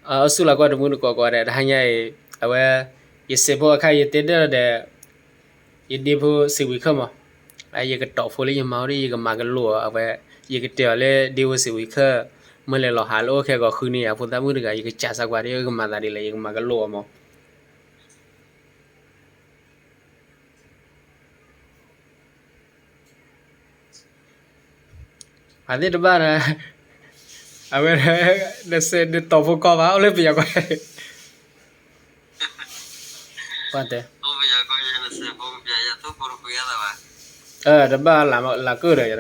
အဆူၣ်လီၤကွၢ်တမုၢ်တကိးကိးဂၤဒဲး တဟါညါအံၤ အဝဲ ယစဲးဖိအခါ ယတဲဒၣ်ဒီး ယဒ့ဖိစံးဝံၤခၢၣ်မး, ယကတီၢ်ဖိလၢယမၤအိၣ်ဒီး ယကမၤကလိာ်အီၤ အဝဲ ယကတဲအီၤလၢဒ့ဖိစံးဝံၤခၢၣ် မ့ၢ်လဲၤလီၤဟးလၢအိၣ်ခဲဂီၤဃုန့ၢ်ယၤဖိသၣ်မုၣ်တဂၤ ယကစးစးကွၢ်ဒီး ယကမၤသးဒ်လဲၣ် ယကမၤကလိာ်အီၤမး. အသ့ၣ်တဘၣ်ဒီး အဝဲ နစဲးနတီၢ်ဖိကီၢ်ဘၣ် အိၣ်လၢပယီၤကီၢ် ပှၤတဲ တဘၣ်လၢကၢၣ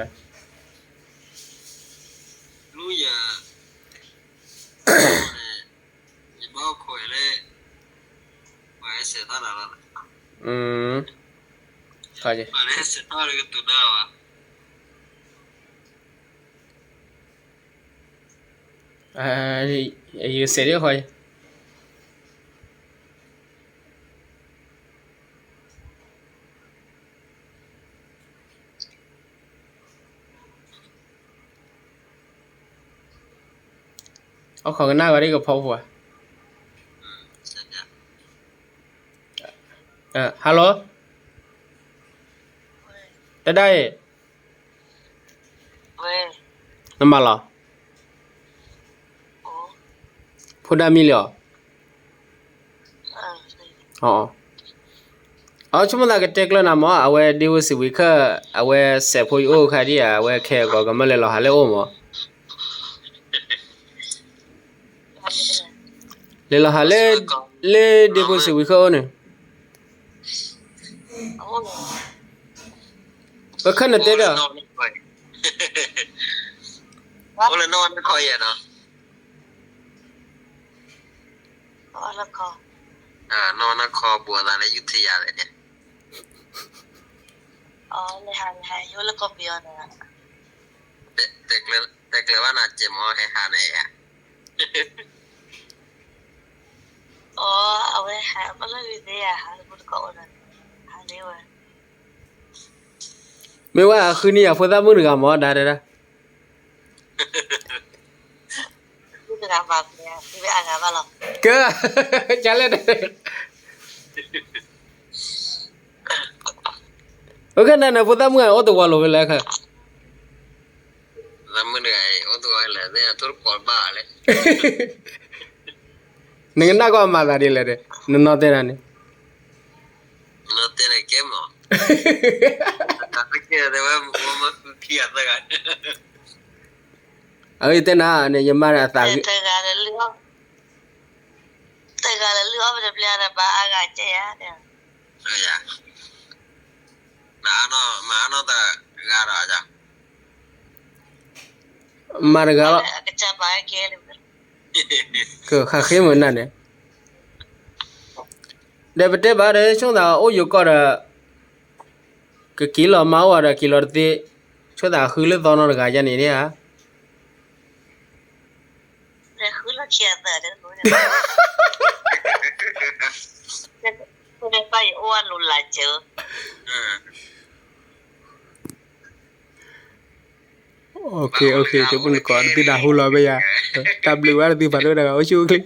်ဒီး ယစဲးဒ်ဃီ အခီကနၣ်ဂီၤဒ်ကဖီဖိဧါ. Hello, တဒၣ်အံၤ နမၤလီၤ ဖိဒၣ်မံလံဧါ. အဆိကမိၣ်သးကတဲကျၢၤနၤမး အဝဲဒ့ဖိစံးဝံၤခၢၣ် အဝဲစဲးဖိယအိၣ်ခါဒ်ဧါ အဝဲခဲအံၤကီးကမၢလဲၤလီၤဟးလၢအိၣ်မး လဲၤလီၤဟးလၢ လၢဒ့ဖိစံးဝံၤခၢၣ်အိၣ်န့ၣ် ပခၢၣ်နတဲဒီး တဲကျၢၤဘၣ်နၤစဲးမး ဟဲဟးန့ၣ်ဧါ. မ့ၢ်ဝဲအဃုန့ၢ်ယၤဖိသၣ်မုၣ်တဂၤမး ဒါတဲဒၣ် ကဲ ကလဲၣ် အိၣ်ခဲနၤန့ၣ် ဖိသၣ်မုၣ်အိၣ်တဝီလိၤဖဲလဲၣ်ခဲ နကနၣ်ကီၢ်မၤသးဒ်လဲၣ်ဒီး နနီၢ်တဲနၤန့ၣ် အတဲနၤ ယတဲနၤန့ၣ် ယမါန့ၣ်အသးဂ့ၤ တဂၤလၢလုၢ်အီၣ်မ့ၢ်တပျဲဒီးဘၣ်အါဂၤကဲယၤ မၤတဂၤလီၤ ကဃးဃ့မုာ်နၤန့ၣ် ဒီးပတဲဘၣ်ဒီး ဆိသးအိၣ်ယိၤကီၢ်ဒီး ကက့ၤလီၤမၤအိၣ်ဒီးက့ၤလီၤတသ့ ဆိသးဃုလၢသီနီတဂၤယါန့ၣ်ဧါ တပူၤနကိးတသုဒၣ်ဟူလီၤဘၣ်ယၤ တၢ်ဘျုးဝဲတသုဖးဒိၣ်တဂၤ အိၣ်ဆူၣ်အိၣ်ချ့